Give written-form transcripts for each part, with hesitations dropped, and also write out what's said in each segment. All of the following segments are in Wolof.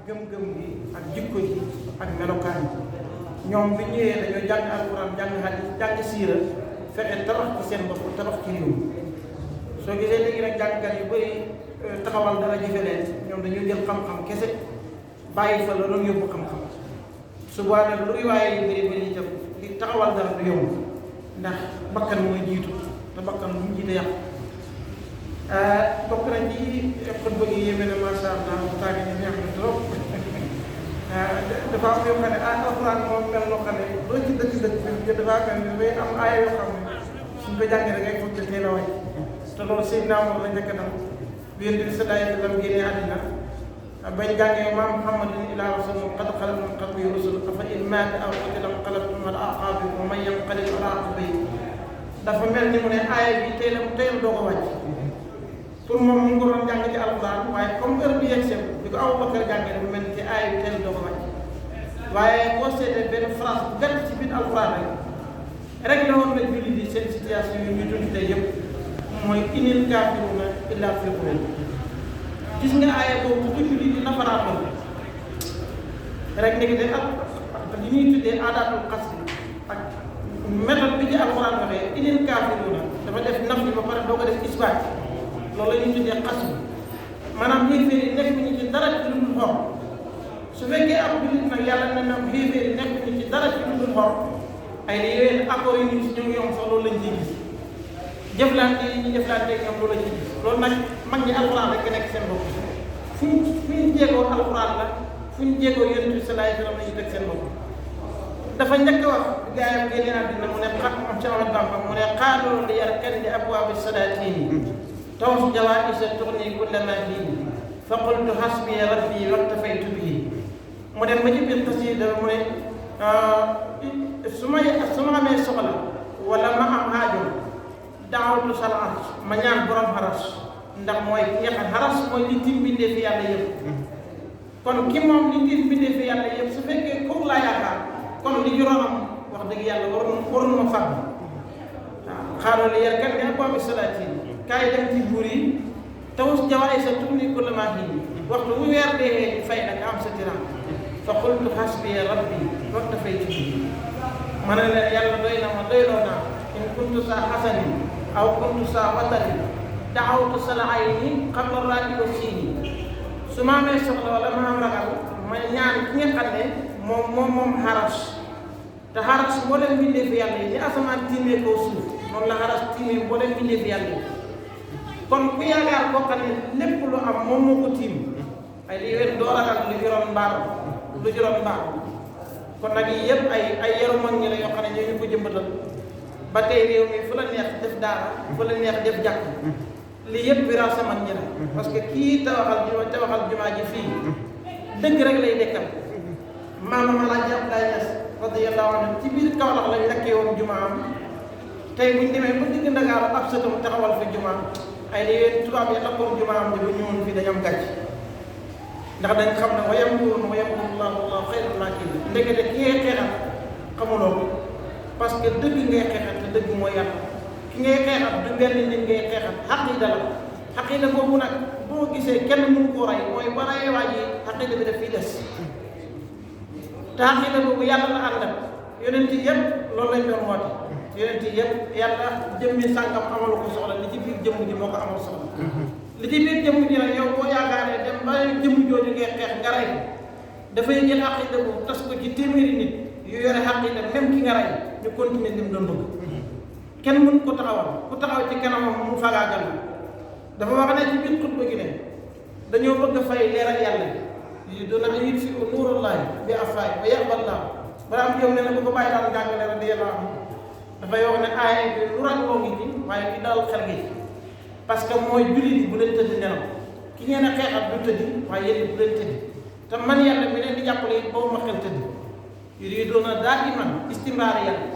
gëm-gëm gi ak jikko ji ak melokaan yi ñoom bi ñëwee dañoo jàng alxuraan jàng hadis jàng siira fexe tabax ci seen bopp tabax ci réew soo gisee léegi nag jàngkat yu bëri taxawal dara jëfe leen ñoom dañuy jël xam-xam kese bàyyi fa la doon yóbbu xam-xam su boobaa nag lu riwaaye yu bëri bëri itam li taxawal dara du yomb ndax bakkan mooy jiitu te bakkan bu mu jiite yàqu bokk nañ ci xutba gi yéeme na macha allah waxtaan yi neex na trop dafa am yoo xam ne alxuraan moom mel noo xam ne doo ci dëkk dafa am ne dafay am aaya yoo xam ne suñ ko jàngee da ngay foog te teel a wàcc te loolu Seydina Omar la njëkk a dal bi Yonent bi sallallahu alayhi wa sallam génnee àddina bañ jàngee maa Muhammadun illaa rasulun qad xalat min qablihi rusul afa in maata aw qutila inqalabtum alaa a'qaabikum wa man yanqalib alaa aqibayhi dafa mel ni mu ne aaya bi tey la doo ko wàcc pour moom mu ngi ko doon jàng ci alxuraan waaye comme heure bi yegg seen bi ko Abubakar jàngee dafa mel ni ci aaya bi tey la doo ko wàcc waaye boo seetee benn phrase bu gàtt ci biir alxuraan rek la woon na jullit yi seen situation yi ñu dund tey yëpp mooy inil kaafiruuna illaa fii ghurur gis nga aaya boobu bu jullit yi nafaraat la rek léegi de ak li ñuy tuddee aadaatul qasr ak méthode bi ci alxuraan waxee inil kaafiruuna dafa def naf yi ba pare doo ko def isbaat loolu la ñuy tuddee qasr maanaam yéeféer yi nekk ñu ci dara ci lu dul xor su fekkee am jullit nag yàlla na ne yéeféer yi nekk ñu ci dara ci lu dul xor ay la yoween accords yi ñu si ñoom yom sax loolu lañ ciy gis jëflante yi ñu jëflante ñoom loolu lañ ciy gis loolu nag mag ñi alxuraan rek nekk seen bopp fu ñu jéegoo alxuraan la fu ñu jéegoo Yonent bi sallallahu alayhi wa sallam la ñu teg seen bopp dafa njëkk a wax gaayam génne àddina mu ne xam am ci Ahmadu Bamba mu ne xaaloo li yarkan li abwaabi salaatini tawas jawaisa tuxni kulla ma fiini fa qultu hasbi rabbi waktafaytu bihi mu dem ba ci biir xasida mu ne su ma amee soxla wala ma am aajo daawatu salaat ma ñaan borom xaras ndax mooy ki nga xam xaras mooy li tim bindee fi yàlla yëpp kon ki moom li tim bindee fi yàlla yëpp su fekkee kooku laa yaakaar kon li juróomam wax dëgg yàlla waroon ma fàgg waaw xaaral li yar kat ne boobu salaatin kaay dem ci buur yi tawus jawaay sa turni kulla maa hiin waxtu wu weer dee fay nag am sa tiram fa qultu hasbi rabbi waktafaytu bihi ma ne leen yàlla doy na ma doyloo naa in kuntu saa xasanin aw kuntu saa watanin daawtu salaayni qabla raati wa siini su ma amee soxla wala ma am ragal ma ñaan ki nga xam ne moom xaras te xaras boo leen bindee fi yàlla yi ni asamaan tiimee kaw suuf noonu la xaras tiimee boo leen bindee fi yàlla yi kon ku yaakaar koo xam ne lépp lu am moom moo ko tiim ay li wén doo ragal lu juróom mbaar kon nag yii yëpp ay yaru mag ñi la yoo xam ne ñoo ñu ko jëmbatal ba tey réew mi fu la neex def daara fu la neex def jàkk lii yëpp wiraasa mag ñi la parce que kii tabaxal jumaa ji fii dëgg rek lay dekkal maama Alaaji Abdoulaye Niass radiyallahu anhu ci biir Kaolack lañ lakkee woon jumaa am tey buñ demee ba digg Ndakaaru ab sëtam taxawal fi jumaa ay li yéen tubaab yi lakkoon jumaa am bu ñëwoon fii dañu am gàcc ndax dañ xam ne wayamkuruuna xayrul maakirin ndekete ki ngay xeexal xamuloo ko parce que dëgg ngay xeexal te dëgg mooy yàlla ki ngay xeexal du benn nit ngay xeexal xaqiida la xaqiida boobu nag boo gisee kenn mënu koo rey mooy ba rey waa ji xaqiida bi daf fii des te xaqiida boobu yàlla la àndal yonent yëpp loolu lañ doon woote yonent yëpp yàlla jëmmi sàngam amalu ko soxla li ci biir jëmm ji moo ko amal soxla li ci biir jëmm ji nag yow boo yaakaaree dem ba jëmm jooju ngay xeex nga rey dafay jël xaqiida boobu tas ko ci téeméeri nit yu yore xaqiida même ki nga rey ñu continuer li mu doon bëgg kenn mënu ko taxawal ku taxaw ci kanamam mu fagaagal dafa wax ne ci biir xutba gi ne dañoo bëgg a fay leeral yàlla yi doon na yit fi nuurullahi bi afwaay wa yaqballah bara am yow ne na bu ko bàyyi daan jàngale radiyallahu anhu dafay wax ne aaya bi lu ràññoo ngi ci waaye ki dal xel gi parce que mooy jullit yi bu leen tëdd nelaw ki ngeen a xeexat du tëddi waaye yéen bu leen tëddi te man yàlla mi leen di jàppale it boobu ma xel tëdd yi doon na daa iman istimraar yàlla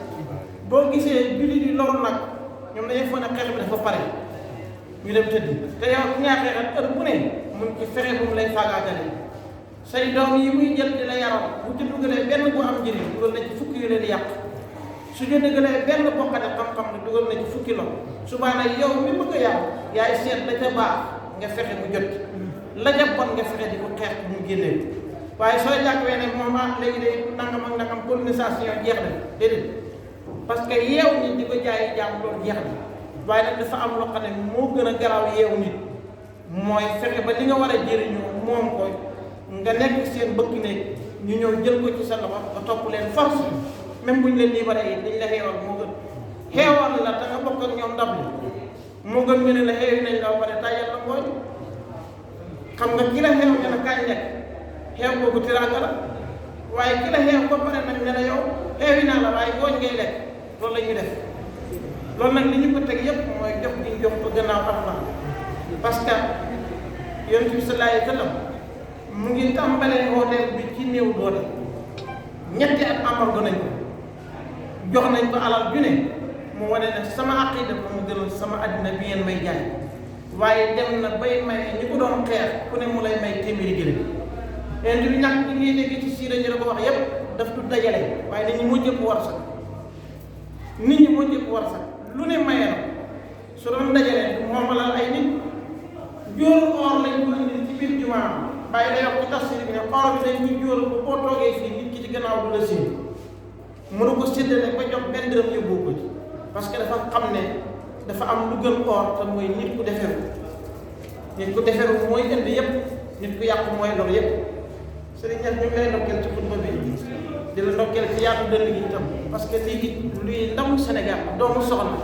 boo gisee jullit yi loolu nag ñoom dañuy foog ne xeex bi dafa pare ñu dem tëdd te yow ki nga xeexat heure bu ne mun ci fexe bu mu lay faagaagale say doom yi muy jël di la yaral bu ci dugalee benn bu am njëriñ dugal na ci fukki yu leen di yàq su ñu dëggalee benn bokkate xam-xam ne dugal na ci fukki lo subaa nag yow mi bëgg a yàqu yaay seet la ca baax nga fexe mu jot la ca bon nga fexe di ko xeex mu génnee waaye soo jàppee ne moom léegi de nangam ak nangam colonisation jeex na déedéet parce que yeew nit di ko jaayi jàmm loolu jeex na waaye nag dafa am loo xam ne moo gën a garaaw yeew nit mooy fexe ba li nga war a jëriñoo moom ko nga nekk seen bëgg ne ñu ñëw jël ko ci sa loxo nga topp leen force même buñ leen libéré yi dañ la xeewal moo gën xeewal la te nga bokk ak ñoom ndab li moo gën ñu ne la xeewi nañ la ba pare tàyyal la ngooñ xam nga ki la xeew ne la kañ lekk xeew boobu tiraanga la waaye ki la xeew ba pare nag ne la yow xeewi naa la waaye ngooñ ngay lekk loolu la ñuy def loolu nag li ñu ko teg yëpp mooy jox gi ñu jox ko gannaaw Alxuraan parce que Yonent bi sallallahu alayhi wa sallam mu ngi tàmbalee wooteel bi ci néew doole ñetti at amal nañ ko jox nañ ko alal ju ne mu wane ne sama aqida mu gënal sama àddina bi ngeen may jaay waaye dem na bay may ñi ko doon xeex ku ne mu lay may téeméeri gëléem indi bi ñàkk bi ngay dégg ci siira ñu la ko wax yépp daf du dajale waaye nit ñi moo jëpp war sax nit ñi moo jëpp war sax lu ne maye na su doon dajalee moomalal ay nit jóoru or lañ ko indi ci biir jumaa bàyyi day wax ci tafsir bi ne or bi dañ ñu jóoru bu boo toogee fii nit ki ci gannaaw du la siin mënu ko séddale ba jox benn dërëm yóbbu ko ci parce que dafa xam ne dafa am lu gën or te mooy nit ku deferu mooy indi yépp nit ku yàqu mooy lor yépp sëriñ Ñaŋ ñu ngi lay ndokkeel ci xutba bi di la ndokkeel ci yaatu dënn gi itam parce que lii luy ndamu Sénégal doomu soxna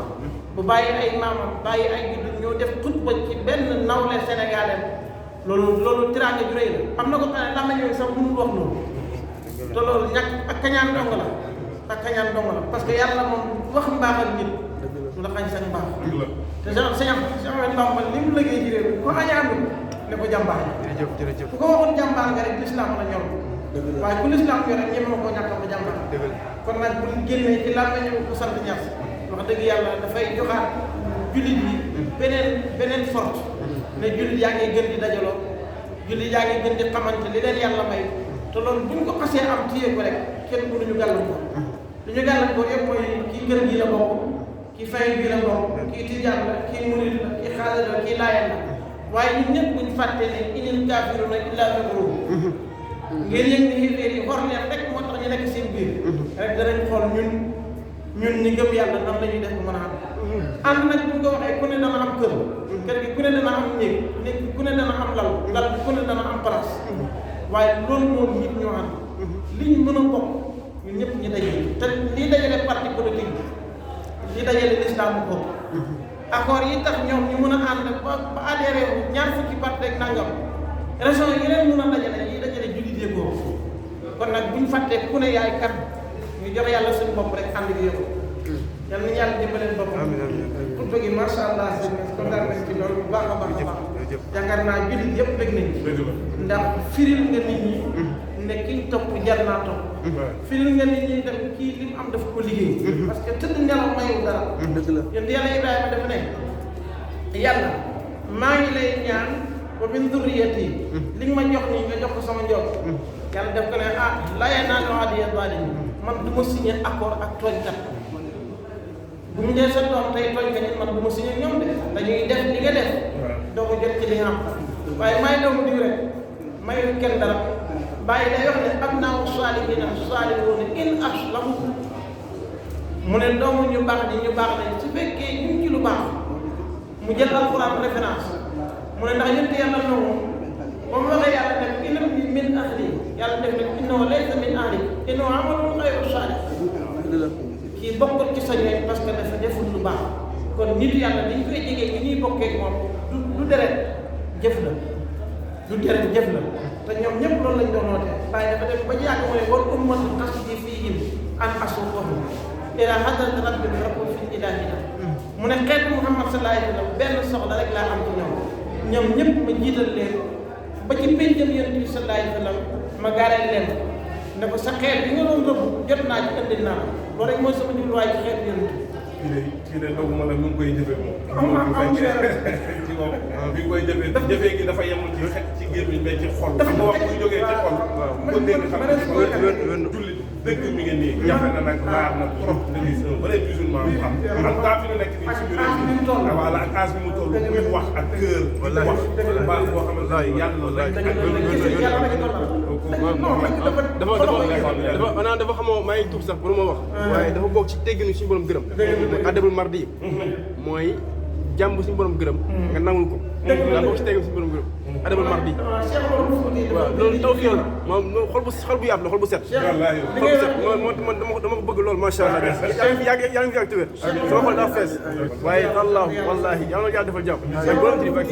bu bàyyi ay maamam bàyyi ay judd ñoo def xutba ci benn nawle sénégalais loolu tiraanga ju rëy la am na ko xam ne lama ñëw sax mënul wax loolu te loolu ñàkk ak kañaan dong la parce que yàlla moom wax mbaaxal nit du la xañ sax mbaax te Cheikh Bamba li mu liggéey ci réew ko añaanul ne ko jàmbaar jërëjëf ku ko waxoon jàmbaar nga rek lislaam la ñor waaye ku lislaam ñor rek ñeme koo ñàkk ba jàmbaar kon nag bu génnee ci lan la ñu ko sant Ñas wax dëgg yàlla dafay joxaat jullit yi beneen force ne jullit yaa ngi gën di dajaloo jullit yaa ngi gën di xamante li leen yàlla may te loolu bu ñu ko xasee am téye ko rek kenn mënuñu gàllankoor li ñu gàllankoor yëpp mooy kii kër gi la bokk kii fay bi la bokk kii tijaan la kii murid la kii xaadir la kii laayal la waaye ñun ñëpp buñ fàtte ne inil kaafiruuna illaa fi ghurur ngeen yëg ni xéeféer yi xor leen rek moo tax ñu nekk seen biir rek danañ xool ñun ñi gëm yàlla nan la ñuy def ko mën a am nag bu ñu ko waxee ku ne dana am kër gi ku ne dana am néeg bi ku ne dana am lal bi ku ne dana am place waaye loolu moom nit ñoo am li ñu mën a bokk ñun ñëpp ñu dajee te lii dajale parti politique bi lii dajale l'islam bu bokk accord yi tax ñoom ñu mën a ànd ba adhéré wu ñaar fukki parti rek nangam raison yi leen mën a dajale yi dajale jullit yee ko kon nag buñ fàttee ku ne yaay kat ñu jox yàlla suñu bopp rek ànd gi yëpp yal nañu yàlla dimbaleen bopp pour bëgg macha allah kontaan nañ ci loolu bu baax a baax a baax yaakaar naa jullit yëpp bëgg nañ ndax firil nga nit ñi ne kiñ topp jar naa topp firil nga nit ñi dem kii li mu am dafa ko liggéey parce que tëdd nelaw mayul dara yéen yàlla Ibrahima dafa ne yàlla maa ngi lay ñaan wa min durriyati li nga ma jox nii nga jox ko sama njaboot yàlla def ko ne laa yanaalu ahdiya zaalimiin man du ma signé accord ak tooñkat bu ñu dee sa doom tey tooñkat yi man du ma signé ñoom de dañuy def li nga def doo ko jot ci li nga am waaye may doomu diw rek mayu kenn dara bàyyi day wax ne abnaaw saalihiina saalihuuna in aslamu mu ne doomu ñu baax lañ su fekkee ñu ngi ci lu baax mu jël alquran référence mu ne ndax yëpp yàlla noonu ba mu waxee yàlla def inna min ahli yàlla def ne innahu laysa min ahli innahu amalun ghayru saalih kii bokkul ci sa ñoom parce que dafa deful lu baax kon nit yàlla dañ koy jegee gi ñuy bokkee moom du deret jëf la te ñoom ñëpp loolu lañ doon woote waaye dafa def ba yàgg mooy wal ummatu qasdi fiihim an asuuqahum ila hadrati rabbika rabbul fi ilaahina mu ne xeetu Muhammad sallallahu alayhi wa sallam benn soxla rek laa am ci ñoom ñëpp ma jiital leen ba ci pénjam Yonent bi sallallahu alayhi wa sallam ma gaareel leen ne ko sa xeet bi nga doon rëbb jot naa ci ëndil naa loolu rek mooy sama jubluwaay ci xeetu Yonent kii de dogu ma la nu ngi koy jëfee moom. ci moom bi koy jëfee gi dafa yemul ci xet ci gémmiñ mais ci xol. xam nga wax buy jógee ci xol. waaw bu ko dégg xam ne jullit dëgg mi ngi nii. jafe na nag raar na trop nga gis un vrai musulman mu am. en tout cas fi ñu nekk nii suñu réew mi voilà ak âge bi mu toll muy wax ak cœur. wax baax boo xamante ne yàlla la. kooku dafa xamoo maa ngi tuub sax pour ma wax. waaye dafa bokk ci tegginu suñu borom gërëm. adabul mardi mooy jàmm suñu borom gërëm. nga nangul ko. daa bokk ci tegginu suñu borom gërëm. adabul mardi waaw loolu taw fi yow la moom xol bu yaatu la xol bu set. xol bu set moo dama ko bëgg loolu macha allah. yaa ngi fi ak tëwër. sama xol daa fees. waaye wallaahi wallaahi yàlla na yàlla defal jàmm. mais borom ci ak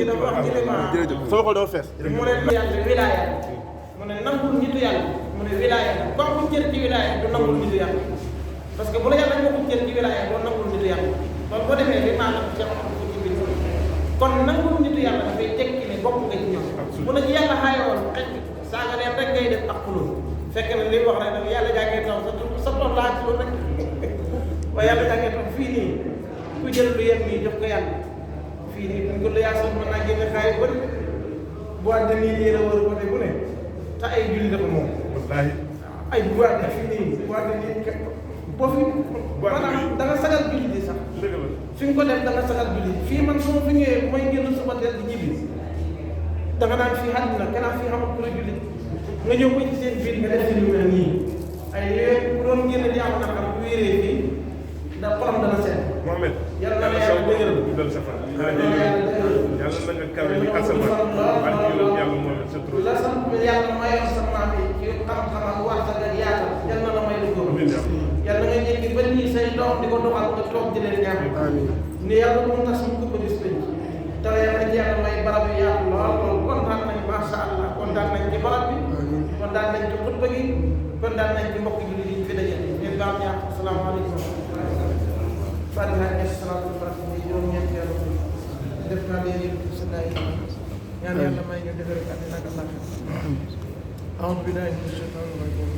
jërëjëf sama xol daa fees. mu ne yàlla wilaaya mu ne nangul nitu yàlla mu ne wilaaya la ku amul cër ci wilaaya du nangul nitu yàlla parce que bu la yàlla joxul cër ci wilaaya doo nangul nitu yàlla loolu boo defee li maanaam Cheikh Ahmadou ko ci biir kon nangul nitu yàlla dafay tekki ne bokk nga ci ñoom bu la ci yàlla xaayoon xëy saaga leen rek ngay def ak xulóo fekk na li wax rek nag yàlla jàngee taw sa tool laa ci loolu rek waaye yàlla jàngee taw fii nii ku jël lu yem nii jox ko yàlla fii nii buñ ko lu yaa soog mën naa génne xaay bëri boîte de nuit yéen a wër côté bu ne te ay julli dafa moom. wallaahi ay boîte fii nii boîte de nuit boo fi. maanaam da nga sagal julli di sax. dëgg la fi nga ko def da nga sagal julli fii man su ma fi ñëwee bu may génn suba teel di ñibbi da nga naan fii àdduna gannaaw fii xamul ku la julli nga ñëw ko ci seen biir nga def si lu mel nii ay yooyu bu doon génn di am naqar bu wéeree fii da xolam dana seet. Mohamed yàlla na la yàlla dëgëral dal sa fan. yàlla na nga kawe ni asamaan ak yàlla mooy sa tur. la sant yàlla mayoon sa maam yi ci xam-xam ak wax ak yaatal yàlla na la may lu góor. yàlla nga njëkk ba nii say doom di ko doxal nga toog di leen ñaan. ni yàlla mu tax suñu ko gis nañ te yàlla ci yàlla may barab yi yaatu lool lool kontaan nañ macha allah kontaan nañ ci barab bi. kontaan nañ ci xutba gi kontaan nañ ci mbokk jullit yi fi daje ngeen baal ñaax asalaamaaleykum. Fatiha ñetti salaatul fatiha yi juróom-ñeenti yàlla def naa leen yëpp si naay ñaan yàlla may ñu defal ak àddina ak àllaaxira. A'uuzu billaahi mina shaytaani rajiim